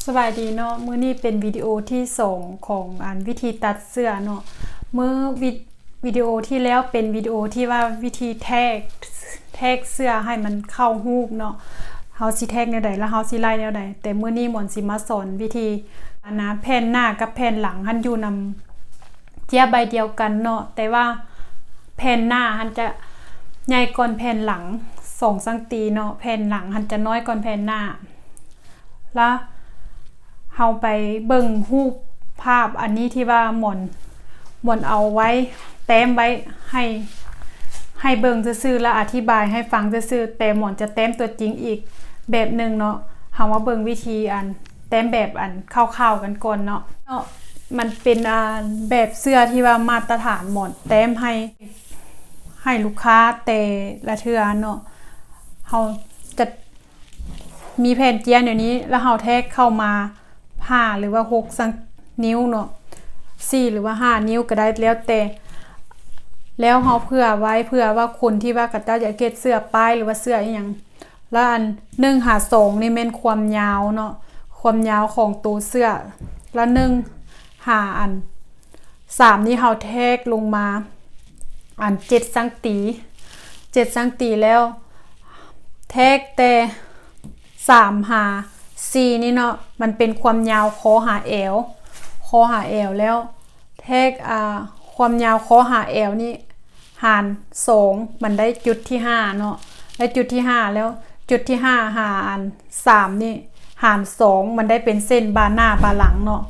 ສະບາຍດີເນາະ, ມື້ນີ້ເປັນວິດີໂອທີສອງຂອງອັນວິທີຕັດເສື້ອເນາະ. ມື້ວິ ວິດີໂອທີ່ແລ້ວເປັນວິດີໂອທີ່ວ່າວິທີແທກ ແທກເສື້ອໃຫ້ມັນເຂົ້າຮູບເນາະ, ເຮົາຊິແທກແນວໃດ ແລ້ວເຮົາຊິໄລ່ແນວໃດ. ແຕ່ມື້ນີ້ໝອນຊິມາສອນວິທີອັນນະ ແຜ່ນໜ້າກັບແຜ່ນຫຼັງຫັ້ນຢູ່ນຳເຈ້ຍໃບດຽວກັນເນາະ, ແຕ່ວ່າແຜ່ນໜ້າຫັ້ນຈະໃຫຍ່ກ່ອນແຜ່ນຫຼັງສອງຊັງຕີເນາະ, ແຜ່ນຫຼັງຫັ້ນຈະນ້ອຍກ່ອນແຜ່ນໜ້າ. ລະເຮົາໄປເບິ່ງຮູບພາບອັນນີ້ທີ່ວ່າໝອນ ໝອນເອົາໄວ້ ແຕ້ມໄວ້ໃຫ້ ໃຫ້ເບິ່ງຊື່ໆ ລະອະທິບາຍໃຫ້ຟັງຊື່ໆ, ແຕ່ໝອນຈະແຕ້ມຕົວຈິງອີກແບບໜຶ່ງເນາະ. ເຮົາມາເບິ່ງວິທີອັນແຕ້ມແບບອັນຄ່າວໆກັນກ່ອນເນາະ. ເນາະ ມັນເປັນອັນແບບເສື້ອທີ່ວ່າມາດຕະຖານໝອນແຕ້ມໃຫ້ ໃຫ້ລູກຄ້າແຕ່ລະເທື່ອເນາະ. ເຮົາຈະ ມີແຜ່ນເຈ້ຍແນວນີ້ ແລ້ວເຮົາແທກເຂົ້າມາຫ້າ ຫຼືວ່າຫົກຊັງ ນິ້ວເນາະ, ສີ່ ຫຼືວ່າຫ້ານິ້ວກໍໄດ້ ແລ້ວແຕ່. ແລ້ວເຮົາເຜື່ອໄວ້ ເຜື່ອວ່າຄົນທີ່ວ່າເຂົາເຈົ້າຢາກເຮັດເສື້ອປ້າຍ ຫຼືວ່າເສື້ອອີ່ຫຍັງ. ແລ້ວອັນໜຶ່ງຫາສອງນີ້ແມ່ນຄວາມຍາວເນາະ, ຄວາມຍາວຂອງໂຕເສື້ອ. ແລ້ວໜຶ່ງຫາອັນ ສາມນີ້ ເຮົາແທກລົງມາອັນເຈັດຊັງຕີ ເຈັດຊັງຕີ ແລ້ວແທກແຕ່ສາມຫາສີ່ນີ້ເນາະ, ມັນເປັນຄວາມຍາວຄໍຫາແອວ ຄໍຫາແອວ. ແລ້ວແທກ ອ່າ ຄວາມຍາວຄໍຫາແອວນີ້ຫານສອງ ມັນໄດ້ຈຸດທີຫ້າເນາະ, ໄດ້ຈຸດທີຫ້າ. ແລ້ວຈຸດທີຫ້າຫາອັນ ສາມນີ້ຫານສອງ ມັນໄດ້ເປັນເສັ້ນບ່າໜ້າບ່າຫຼັງເນາະ.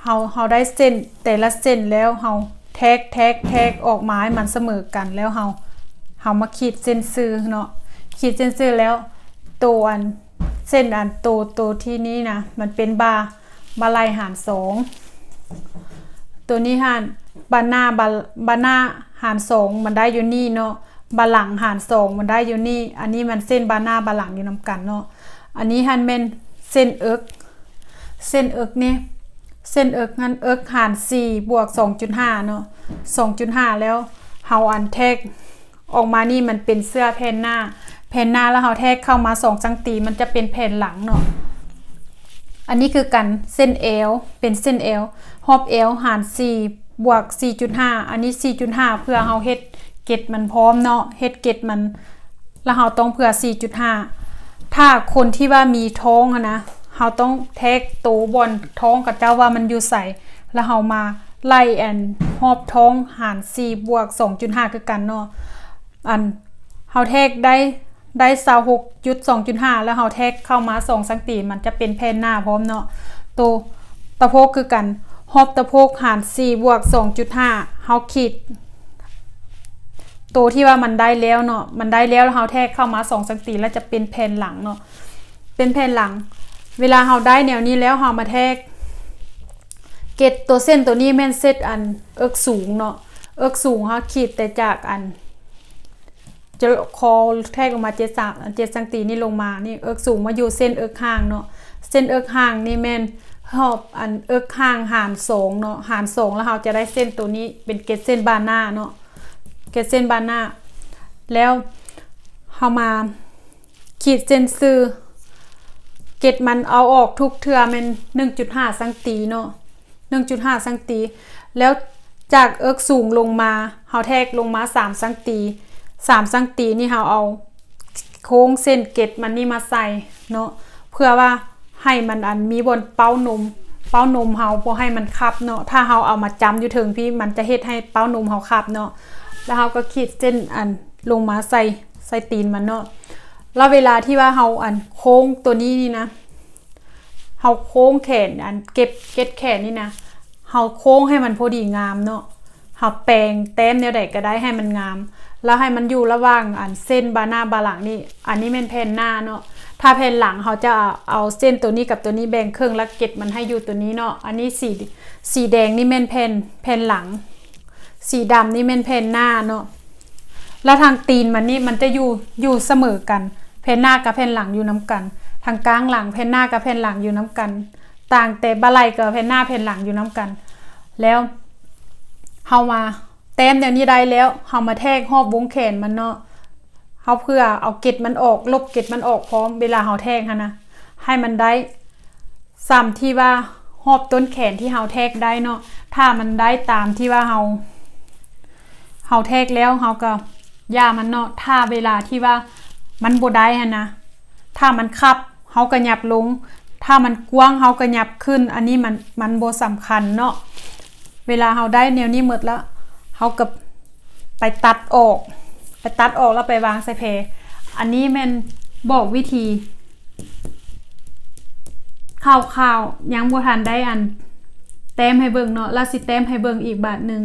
ເຮົາ ເຮົາໄດ້ເສັ້ນແຕ່ລະເສັ້ນແລ້ວ ເຮົາແທກ ແທກ ແທກອອກມາໃຫ້ມັນສະເໝີກັນ ແລ້ວເຮົາ ເຮົາມາຂີດເສັ້ນຊື່ເນາະ, ຂີດເສັ້ນຊື່ແລ້ວ ໂຕອັນ ເສັ້ນອັນໂຕ ໂຕທີ່ນີ້ນະ ມັນເປັນບ່າ ບ່າໄຫຼ່ຫານສອງ. ໂຕນີ້ຫັ້ນ ບ່າໜ້າ ບ່າ ບ່າໜ້າຫານສອງ ມັນໄດ້ຢູ່ນີ້ເນາະ, ບ່າຫຼັງຫານສອງ ມັນໄດ້ຢູ່ນີ້. ອັນນີ້ມັນເສັ້ນບ່າໜ້າບ່າຫຼັງຢູ່ນຳກັນເນາະ. ອັນນີ້ຫັ້ນແມ່ນເສັ້ນເອິກ ເສັ້ນເອິກນີ້ ເສັ້ນເອິກຫັ້ນ ເອິກຫານສີ່ບວກສອງຈຸດຫ້າເນາະ, ສອງຈຸດຫ້າ ແລ້ວເຮົາອັນແທກ ອອກມານີ້ມັນເປັນເສື້ອແຜ່ນໜ້າ ແຜ່ນໜ້າ ແລ້ວເຮົາແທກເຂົ້າມາສອງຊັງຕີ ມັນຈະເປັນແຜ່ນຫຼັງເນາະ. ອັນນີ້ຄືກັນ ເສັ້ນແອວ ເປັນເສັ້ນແອວ ຮອບແອວຫານສີ່ບວກສີ່ຈຸດຫ້າ ອັນນີ້ສີ່ຈຸດຫ້າ ເພື່ອເຮົາເຮັດເກັດມັນພ້ອມເນາະ, ເຮັດເກັດມັນ ແລ້ວເຮົາຕ້ອງເຜື່ອສີ່ຈຸດຫ້າ. ຖ້າຄົນທີ່ວ່າມີທ້ອງຫັ້ນນະ ເຮົາຕ້ອງແທກໂຕບ່ອນທ້ອງເຂົາເຈົ້າວ່າມັນຢູ່ໃສ ແລ້ວເຮົາມາໄລ່ອັນຮອບທ້ອງຫານສີ່ບວກສອງຈຸດຫ້າຄືກັນເນາະ. ອັນເຮົາແທກໄດ້ ໄດ້ຊາວຫົກຈຸດສອງຈຸດຫ້າ ແລ້ວເຮົາແທກເຂົ້າມາສອງຊັງຕີ ມັນຈະເປັນແຜ່ນໜ້າພ້ອມເນາະ. ໂຕຕະໂພກຄືກັນ ຮອບຕະໂພກຫານສີ່ບວກສອງຈຸດຫ້າ ເຮົາຂີດໂຕທີ່ວ່າມັນໄດ້ແລ້ວເນາະ, ມັນໄດ້ແລ້ວ ເຮົາແທກເຂົ້າມາສອງຊັງຕີ ແລ້ວຈະເປັນແຜ່ນຫຼັງເນາະ, ເປັນແຜ່ນຫຼັງ. ເວລາເຮົາໄດ້ແນວນີ້ແລ້ວ ເຮົາມາແທກເກັດ ໂຕເສັ້ນໂຕນີ້ແມ່ນເສັ້ນອັນເອິກສູງເນາະ, ເອິກສູງເຮົາຂີດແຕ່ຈາກອັນ ຈະຂໍແທກລົງມາເຈັດ ເຈັດຊັງຕີນີ້ລົງມານີ້ ເອິກສູງມາຢູ່ເສັ້ນເອິກຫ່າງເນາະ, ເສັ້ນເອິກຫ່າງນີ້ແມ່ນຮອບອັນເອິກຫ່າງຫານສອງເນາະ, ຫານສອງ ແລ້ວເຮົາຈະໄດ້ເສັ້ນໂຕນີ້ເປັນເກັດເສັ້ນບ່າໜ້າເນາະ, ເກັດເສັ້ນບ່າໜ້າ. ແລ້ວເຮົາມາຂີດເສັ້ນຊື່ ເກັດມັນເອົາອອກທຸກເທື່ອແມ່ນໜຶ່ງຈຸດຫ້າຊັງຕີເນາະ. ໜຶ່ງຈຸດຫ້າຊັງຕີ ແລ້ວຈາກເອິກສູງລົງມາ ເຮົາແທກລົງມາສາມຊັງຕີ ສາມຊັງຕີນີ້ ເຮົາເອົາໂຄ້ງເສັ້ນເກັດມັນນີ້ມາໃສ່ເນາະ ເພື່ອວ່າໃຫ້ມັນອັນມີບ່ອນເປົ້ານົມ ເປົ້ານົມເຮົາບໍ່ໃຫ້ມັນຂັບເນາະ, ຖ້າເຮົາເອົາມາຈ້ຳຢູ່ເທິງພີ້ ມັນຈະເຮັດໃຫ້ເປົ້ານົມເຮົາຂັບເນາະ. ແລ້ວເຮົາກໍຂີດເສັ້ນອັນລົງມາໃສ່ ໃສ່ຕີນມັນເນາະ. ແລ້ວເວລາທີ່ວ່າເຮົາອັນໂຄ້ງໂຕນີ້ນີ້ນະ ເຮົາໂຄ້ງແຂນ ອັນເກັບ ເກັດແຂນນີ້ນະ ເຮົາໂຄ້ງໃຫ້ມັນພໍດີງາມເນາະ, ເຮົາແປງແຕ້ມແນວໃດກໍໄດ້ໃຫ້ມັນງາມ ແລ້ວໃຫ້ມັນຢູ່ລະຫວ່າງອັນເສັ້ນບ່າໜ້າບ່າຫຼັງນີ້. ອັນນີ້ແມ່ນແຜ່ນໜ້າເນາະ, ຖ້າແຜ່ນຫຼັງເຮົາຈະເອົາເສັ້ນໂຕນີ້ກັບໂຕນີ້ແບ່ງເຄິ່ງ ແລ້ວເກັດມັນໃຫ້ຢູ່ໂຕນີ້ເນາະ. ອັນນີ້ສີ ສີແດງນີ້ແມ່ນແຜ່ນ ແຜ່ນຫຼັງ, ສີດຳນີ້ແມ່ນແຜ່ນໜ້າເນາະ. ແລ້ວທາງຕີນມັນນີ້ມັນຈະຢູ່ ຢູ່ສະເໝີກັນ, ແຜ່ນໜ້າກັບແຜ່ນຫຼັງຢູ່ນຳກັນ, ທາງກ້າງຫຼັງແຜ່ນໜ້າກັບແຜ່ນຫຼັງຢູ່ນຳກັນ, ຕ່າງແຕ່ບ່າໄຫຼ່ກັບແຜ່ນໜ້າແຜ່ນຫຼັງຢູ່ນຳກັນ. ແລ້ວເຮົາມາແຕ້ມແນວນີ້ໄດ້ແລ້ວ ເຮົາມາແທກຮອບວົງແຂນມັນເນາະ, ເຮົາເພື່ອເອົາເກັດມັນອອກ ລົບເກັດມັນອອກພ້ອມ ເວລາເຮົາແທກຫັ້ນນະ ໃຫ້ມັນໄດ້ ສ່ຳທີ່ວ່າຮອບຕົ້ນແຂນທີ່ເຮົາແທກໄດ້ເນາະ ຖ້າມັນໄດ້ຕາມທີ່ວ່າເຮົາ ເຮົາແທກແລ້ວ ເຮົາກໍຢ່າມັນເນາະ. ຖ້າເວລາທີ່ວ່າມັນບໍ່ໄດ້ຫັ້ນນະ ຖ້າມັນຄັບ ເຮົາກໍຫຍັບລົງ ຖ້າມັນກວ້າງ ເຮົາກໍຫຍັບຂຶ້ນ ອັນນີ້ມັນ ມັນບໍ່ສຳຄັນເນາະ. ເວລາເຮົາໄດ້ແນວນີ້ໝົດລະ ເຮົາກໍໄປຕັດອອກ ໄປຕັດອອກແລ້ວໄປວາງໃສ່ແພ. ອັນນີ້ແມ່ນບອກວິທີຄ່າວໆ ຍັງບໍ່ທັນໄດ້ອັນແຕ້ມໃຫ້ເບິ່ງເນາະ ລະຊິແຕ້ມໃຫ້ເບິ່ງອີກບາດໜຶ່ງ.